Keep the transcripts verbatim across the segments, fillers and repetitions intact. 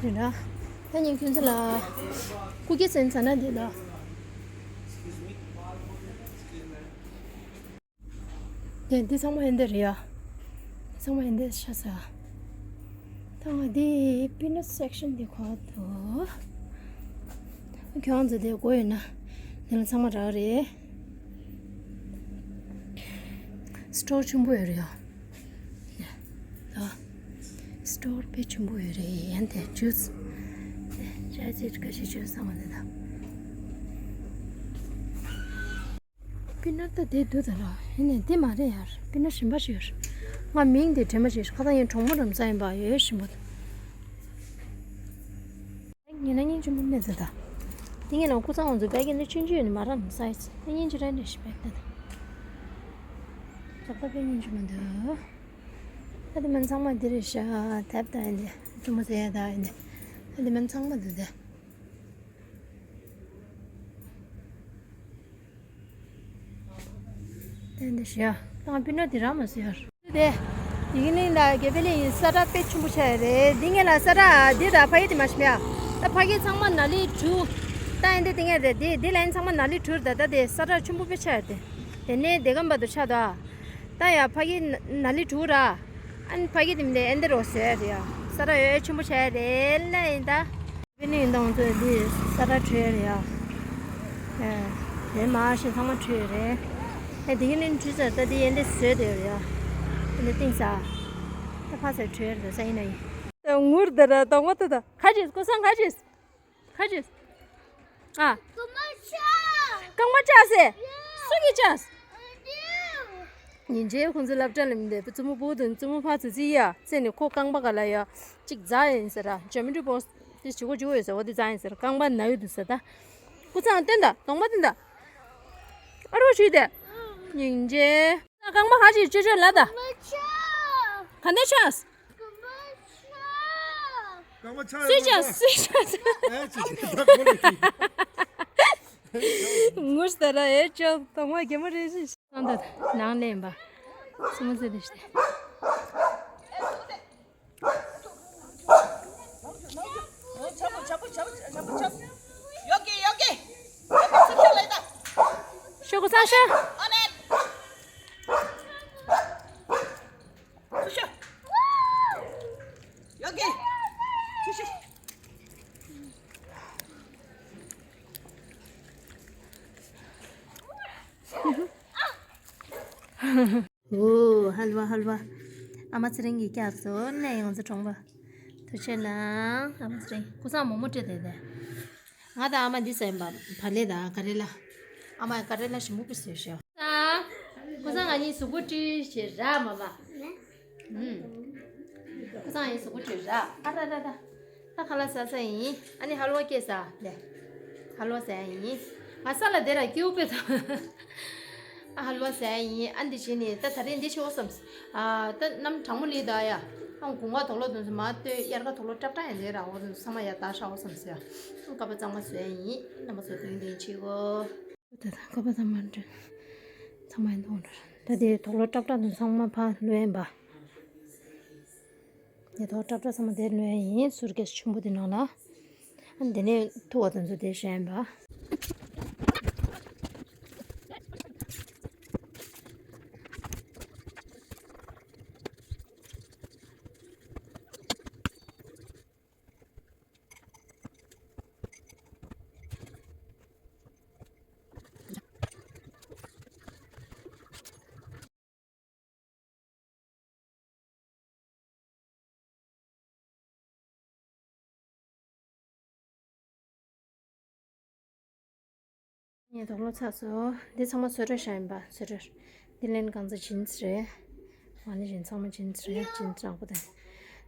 རེད་ན། ད་ཉིན་ཁྱོད་ཚོ་ལ་སྐུ་སྒེར་སེམས་ཚ་ན་འདི་ལ། དེ་འདི་ཚང་མ་ཡིན་འདི་རེད་ཡ། འདི་ཚང་མ་ཡིན་འདི་ཤ་ཟ། ད་ང་འདི་པི་ནཊ་སེག་ཤན་འདི་ཁོ་ཐུ། ཁྱོད་ཚོ་དེ་དགོས་ཡོད་ན། འདི་ལ་ཚང་མ་རག་རེད། སི་ཊོར་ཆེན་པོ་ཡོད་རེད་ཡ། ད། སི་ཊོར་དཔེ་ཆེན་པོ་ཡོད་རེད་ཡན་དེ་ཇུས། ཅ་ཅེ་ཀ་ཤི་ཇུས་ཚང་མ་འདི་ད། པི་ནཊ་ད་དེ་འདུག་ད་ར། ཡིན་ནའི་དེ་མ་རེད་ཡར། པི་ནཊ་གཞན་པ་ཞིག་ཡོད། ང་མིང་དེ་དྲན་པ་ཞིག་ཁ་ད་ཡིན་གྲོག་མོ་རམ་ས་ཡིན་པ་ཡོད་ཞིམ་པོ། ཉིན་ན་སྙིང་རྗེ་མོ་མེད་ད་ད། དེ་ངས་ལ་སྐུ་ཚང་ང་ཚོ་བད་ཀན་ནི་ཆུན་ཆུན་ནི་མ་རམ་ས་ཡིན་ད་སྙིང་རྗེ་རེད་ནི་ཞིམ་པོ་ད་ད། ད་ད་བད་སྙིང་རྗེ་མོ་འདུག་ད་དེ་མིན་ཚང་མ་འདི་རེད་ཤག་དེབ་ད་ཡིན་དེ་བཙུན་མོ་ཟེར་ཡ་ད་ཡིན་དེ། ད་དེ་མིན་ཚང་མ་འདུག་དེ། དེ་འདི་ཞེས་ཡ། ང་པི་ནཊ་འདི་རག་མ་སོང་ཡ། དེ། ཡིག་གླིང་ལ་དགེ་འཕེལ་གླིང་ཡིན་ས་ཁྲ་དཔེ་ཆེན་པོ་ཆགས་ཡ་རེད། འདི་ངས་ལ་ས་ཁྲ་འདི་ར་ཕ་གི་དེ་མ་ཤེས་མེད་ཡ། ད་ཕ་གི་ཚང་མ་ན་ལི་དྲུག་ད་ཡིན་འདི་དེ་ངས་རེད། འདི་འདི་ལ་ཡིན་ཚང་མ་ན་ལི་དྲུག་ད་ད་དེ་ས་ཁྲ་ཆེན་པོ་དཔེ་ཆགས་ཡ་དེ། དེ་ནས་དེ་གམ་པ་དུ་ཆགས་ད། ད་ཡ་ཕ་གི་ན་ལི་དྲུག་ར། ཨ་ནི་ཕ་གི་དེ་མི་འདི་ཨེ་འདི་རོ་ཟེར་ཡ་རེད་ཡ། ས་ཁྲ་ཡོད་ཆེན་པོ་ཆགས་ཡ་རེད་ལ་ཡིན་ད། དེ་ནས་ཡིན་དང་ཚོས་འདི་ས་ཁྲ་བྲུས་རེད་ཡ། ཨེ། དེ་མ་ཤེས་ཚང་མ་བྲུས་རེད། ཨེ་དེ་གི་ནས་བྲུས་ཚར་ད་དེ་ཡན་དེ་བཟོས་དེ་རེད་ཡ། ཨེ་འདི་ཏིང་ས། ད་ཕ་ས་བྲུས་རེད་ས་ཡིན་ན་ཡིན། ངུར་དེ་ར་དང་བ་དེ་ད་ཁ་ཅིག་སྐུ་སང་ཁ་ཅིག་ཁ་ཅིག་ཨ། རྐང་པ་ཆག་རྐང་པ་ཆག་ཟེར། སུ་གིས་ཆག་ཉིན་རྗེས་ཁོང་ཚོ་སློབ་གྲྭ་ལ་མི་འདེད་པ་བཙུན་མོ་བུ་དང་བཙུན་མོ་ཕ་ཚོ་ཚི་ཡ་བཙས་ནས་ཁོ་རྐང་པ་ག་ལ་ཡ་གཅིག་འཛག་ཡིན་ཟེར་ར་ཇོ་མི་འདྲི་པོ་དེ་བྱི་གོ་བྱི་གོ་ཡོད་ཟེར་བ་དེ་འཛག་ཡིན་ཟེར་རྐང་པ་ན་ཡོད་དུ་ཟེར་ད། སྐུ་ཚང་སྟོན་ད་གདོང་པ་སྟོན་ད། ཨ་རོ་ཞུས་ཏེ། ཉིན་རྗེས། རྐང་པ་ཧ་ཅིག་ཅོ་ཅོ་ལ་ད། ག་འདྲ་ཆགས། རྐང་པ་ཆག་སུས་ཆགས་སུས་ཆགས། ཨེ་ཅི་ཅི་ད་ཁོ་ལ་ཅི། ངུར་ས་ར་ཨེ་ཅོ་དང་བ་གེ་མོ་རེ་ཞིག་ཨང་ད་ནང་ལེན་པ། སུ་མོ་ཟེར་དེ་ཤི། ཡོ་གེ་ཡོ་གེ། ཤོ་གུ་ཚང་ཤོ། ཚུར་ཤོག་ཡོ་གེ་ཚུར་ཤོག་ཨོ་ཧལ་ཝ་ཧལ་ཝ། ཨ་མ་ཚེ་རིང་གིས་བཀྱག་སོང་ནས་ཡོང་ཚེ་གྲོང་པ། ཐུགས་རྗེ་གནང་ཨ་མ་ཚེ་རིང་། ཀུ་སང་མོག་མོག་སྤྲད་དེ་དེ། ང་དང་ཨ་མ་འདི་ཟ་ཡིན་པ། བག་ལེབ་དང་ཀ་རེ་ལ། ཨ་མ་ཀ་རེ་ལ་ཞིམ་པོ་སྤྲད་ཟེར་ཤག་ཀུ་སང་ང་གཉིས་གཟུགས་པོ་བཀྲུས་བྱས་ར་མ་མ། ཨུམ། ཀུ་སང་ཡིན་གཟུགས་པོ་བཀྲུས་ར། ཨ་ར་ར་ར། ད་ཁ་ལག་ཟ་ས་ཡིན། ཨ་ནི་ཧལ་ཝ་སྐྱེས་ས་ལེ། ཧལ་ཝ་ཟ་ཡ་ཡིན། ང་ས་ལ་དེ་ར་སྐྱེའུ་དཔེ་དང་། ཨ་ཧལ་ཝ་ཟ་ཡ་ཡིན། ཨ་འདི་བྱས་ནས་ད་ད་རེས་འདི་ཆེ་བོ་བསམ། ཨ་ད་གནམ་གྲང་མོ་ལི་ད་ཡ། ཨ་དགུན་ཁ་དུག་ལོག་དུང་སུ་མ་ལྟོས་དབྱར་ཁ་དུག་ལོག་ཀྲབ་ཀྲ་ཡ་ལེ་ར་འོ་དུང་སུ་ཚང་མ་ཡ་ད་ཧྲ་བོ་བསམ་ཟེར་ཡ། ཀ་པ་གཙང་མ་བཟོ་ཡ་ཡིན། རྣམ་པ་ཚོ་དུང་དུང་ཆེ་གོ། ད་ད་ཀ་པ་ཚང་མ་འདྲ། ཚང་མ་ཡིན་དུང་འདྲ། ད་དེ་དུག་ལོག་ཀྲབ་ཀྲ་དུང་ཚང་མ་ཕ་ལོས་ཡིན་པ། ཉེ་ཐོག་ཀྲབ་ཀྲ་ཚང་མ་དེར་ནོན་ཡིན། སུར་ཀེས་ཆུན་པོ་དེ་ནང་ལ། ཨ་འདི་ནས་ཐུ་བ་དེ་ཚོ་དེར་བཞག་ཡིན་པ། ངས་དུག་ལོག་ཚར་སོང་། འདི་ཚང་མ་སོ་ར་ཤ་ཡིན་པ་སོ་ར། འདི་ལན་གང་ཚ་ཇིན་སི་རེད། ང་ནི་ཇིན་ཚང་མ་ཇིན་སི་རེད། ཇིན་སི་དྲང་པོ་དང་།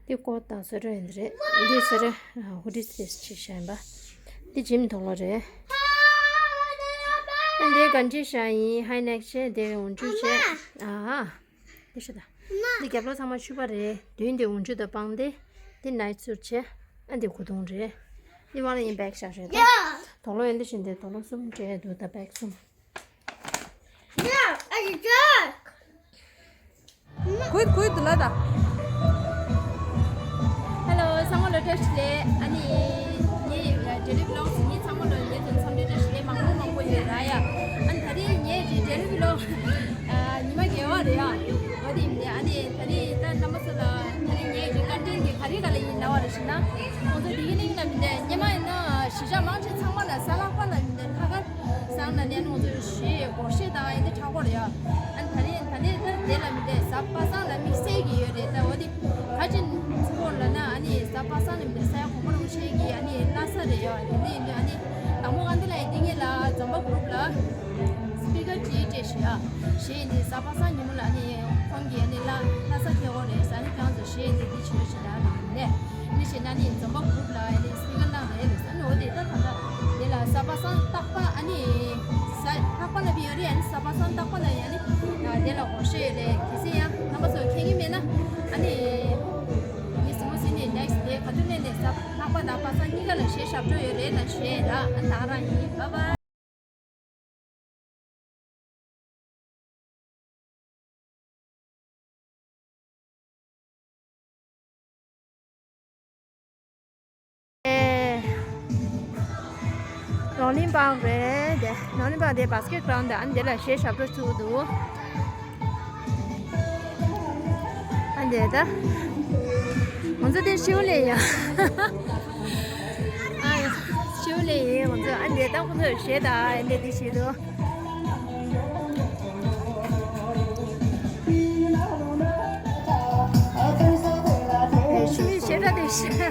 འདི་ཀོ་ཊི་དང་སོ་ར་ཡིན་རེད། འདི་སོ་ར་ཧུ་ཌི་སི་རེད་ཅིག་ཤ་ཡིན་པ། འདི་ཇིམ་དུག་ལོག་རེད། འདི་གན་ཇི་ཤ་ཡིན། ཧའི་ནེག་བྱས། འདི་འོན་ཇུ་བྱས། ཨ། དེ་ཤོད་ད། འདི་རྒྱབ་ལོགས་ཚང་མ་ཕྱུ་པ་རེད། མདུན་དེ་འོན་ཆུ་དང་སྤང་སྟེ། འདི་ནའི་སུཊ་བྱས། ཨ་འདི་གོས་ཐུང་རེད། འདི་བ་ལ་ཡིན་བེག་བཞག་རེད་ད། དུག་ལོག་ཡིན་འདི་བཞིན་དེ་དུག་ལོག་གསུམ་སྤྲད་འདུག་ད་བེག་གསུམ། གུད་གུད་ལ་ད། ཧེ་ལོ། ཚང་མ་ལ་བཀྲ་ཤིས་བདེ་ལེགས། ཨ་ནི་ངའི་daily vlogs ངའི་ཚང་མ་ལ་ངའི་དོན་འཚམས་འདྲི་བཀྲ་ཤིས་བདེ་ལེགས་མང་པོ་མང་པོ་ཡོད་ར་ཡ། ཨ་ནི་ད་རིང་ངའི་daily vlog ཉི་མ་བརྒྱད་པ་རེད་ཡ། འོ་དེ་ཡིན་ཏེ་ཨ་ནི་ད་རིང་ད་རྣམ་པ་ཚོ་ལ་ད་རིང་ངའི་content དེ་ག་རེ་ག་ལ་ཡིན་ལབ་པ་རེད་ཟེར་ན། ཁོང་ཚོ་དེ་གི་གླིང་ལ་མི་འདུག་སྔོན་མ་ཡིན་ན་གཞིས་ཆགས་མང་ཆེ་ཚང་མ་ལ་གཟའ་ལྷག་པ་ལ་མི་འདུག་ལྷག་དཀར་བསང་ལ་ནས་ཁོང་ཚོ་གཞས་སྒོར་གཞས་དང་ཨེ་འདི་ཁྲག་སྒོར་ཡ། ཨ་ནི་ད་རེས་ད་རེས་ད་དེ་ལ་མི་འདུག་གཟའ་པ་སངས་ལ་དམིགས་བསལ་གྱི་ཡོད་རེད། ད་འོ་དེ་ག་ཅིག་ཚུགས་ལ་ན་ཨ་ནི་གཟའ་པ་སངས་ལ་མི་འདུག་ས་ཡ་གོང་མ་རིན་པོ་ཆེ་གི་ཨ་ནི་བླ་གཟའ་རེད་ཡ། དེ་འདྲ་ཡིན་དུས་ཨ་ནི་དང་པོ་ཨ་འདི་ལ་ཡིན་དེ་ངེད་ལ་འཛོམས་པ་group ལ་speaker གཅིག་སྤྲད་ཤག་གཞས་ཡིན་དེ་གཟའ་པ་སངས་ཉིན་མོ་ལ་ཨ་ནི་ཁོང་གི་ཨ་ནི་བླ་བླ་གཟའ་ཐེ་བོ་རེད་ས་ནི་ཁྱེད་རང་ཚོ་གཞས་ཡིན་དེ་འདི་བྱོས་ཤིག་ལ་ལ་ནས། ནི་ཞེ་ན་ནི་འཛོམས་པ་group ལ་ཡ་ནི་speaker གནང་རེད་ལ་ས་ནི་འོ་དེ་ད་ད་ད་དེ་ལ་གཟའ་པ་སངས་རྟག་པ་ཨ་ནི་གཟའ་ལྷག་པ་ལ་བི་ཡོད་རེད། ཨ་ནི་གཟའ་པ་སངས་རྟག་པ་ལ་ཡ་ནི་དེ་ལ་སྒོར་གཞས་ཡོད་རེད། གལ་སྲིད་ཡང་རྣམ་པ་ཚོ་མཁྱེན་གྱི་མེད་ན་ཨ་ནི་ངས་གཟིགས་མོ་གཟིགས་ནས་next day ག་དུས་ནས་ནས་གཟའ་ལྷག་པ་དང་པ་སངས་གཉིས་ཀ་ལ་གཞས་ཞབས་བྲོ་ཡོད་རེད་ལ་གཞས་ལ་ཨ་ད་རང་ཡིན། Bye bye། ཨེ། རོང་ལིང་པག་རེད་དེ། རོང་ལིང་པག་དེ་basketground དང་ཨ་འདི་ལ་གཞས་ཞབས་བྲོ་ཚུགས་འདུག་ཨ་འདི་ད། ང་ཚོ་དེ་ཤེའུ་ལེ་ཡ། ཨ་ཤེའུ་ལེ་ཡིན་ང་ཚོ། ཨ་འདི་ད་ཁོ་ཚོ་གཞས་དང་ཨ་འདི་དེ་བྱེད་འདུག་ཤི་མི་ཤེས་ར་དེ་ཤི།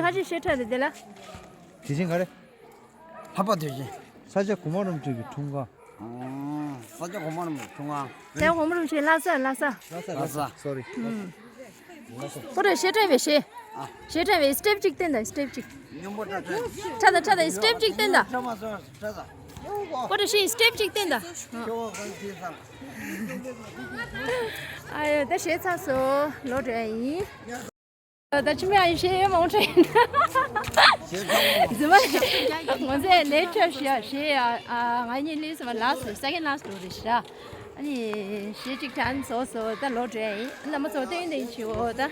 ཁ་ཅིག་ཤེས་ཁྲ་རེད་དེ་ལ། དེ་བཞིན་ག་རེ། ལྷག་པ་དེ་བཞིན། ས་སྐྱ་གོང་མ་རིན་པོ་ཆེ་གི་འཁྲུངས་སྐར། ཨང་། ས་སྐྱ་གོང་མ་རིན་པོ་ཆེ་འཁྲུངས་སྐར། ས་སྐྱ་གོང་མ་རིན་པོ་ཆེ་བླ་གཟའ་བླ་གཟའ། བླ་གཟའ་བླ་གཟའ། སོ་རི། ཨོ་རེད་ཤེས་ཁྲ་བས་ཤེས། ཨ། ཤེས་ཁྲ་བས་སི་ཊེབ་གཅིག་བསྟན་དང་སི་ཊེབ་གཅིག་སྙོམས་པོ་ཁྲ་ཁྲ། ཁྲ་དང་ཁྲ་དང་སི་ཊེབ་གཅིག་བསྟན་དང་། ཁྲ་མ་སོང་ཁྲ་དང་། ཨོ་རེད་ཤེས་སི་ཊེབ་གཅིག་བསྟན་དང་། ཁྱོད་གང་དེ་སང་། ཨ་ཡོ་ད་ཤེས་ཚར་སོང་ལོ་དྲན་ཡིན། ད་ཅི་མི་ཨ་ཡི་ཤེས་ཡོད་མང་ཆེ་ཡིན། རྫི་མ་ངོ་ཚ་ལེ་ཁྲ་ཤེས་ཤེས་ཨ་ང་གཉིས་ལས་སམ་last second last ལོ་རེད་ཤ། ཨ་ནི་ཤེས་གཅིག་ཁྲ་ཨ་ནི་སོ་སོ་ད་ལོ་དྲན་ཡིན། རྣམ་པ་ཚོ་སྟོན་ནས་ཤི་འོ་ད།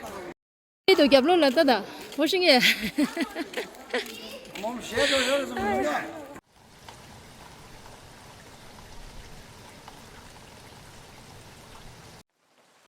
ཨེ་དོ་རྒྱབ་ལོགས་ལ་ལྟ་དང་། འོ་ཤིང་ངེ་། མོམ་ཞེ་དོ་ཡོད་སོང་མི་འདུག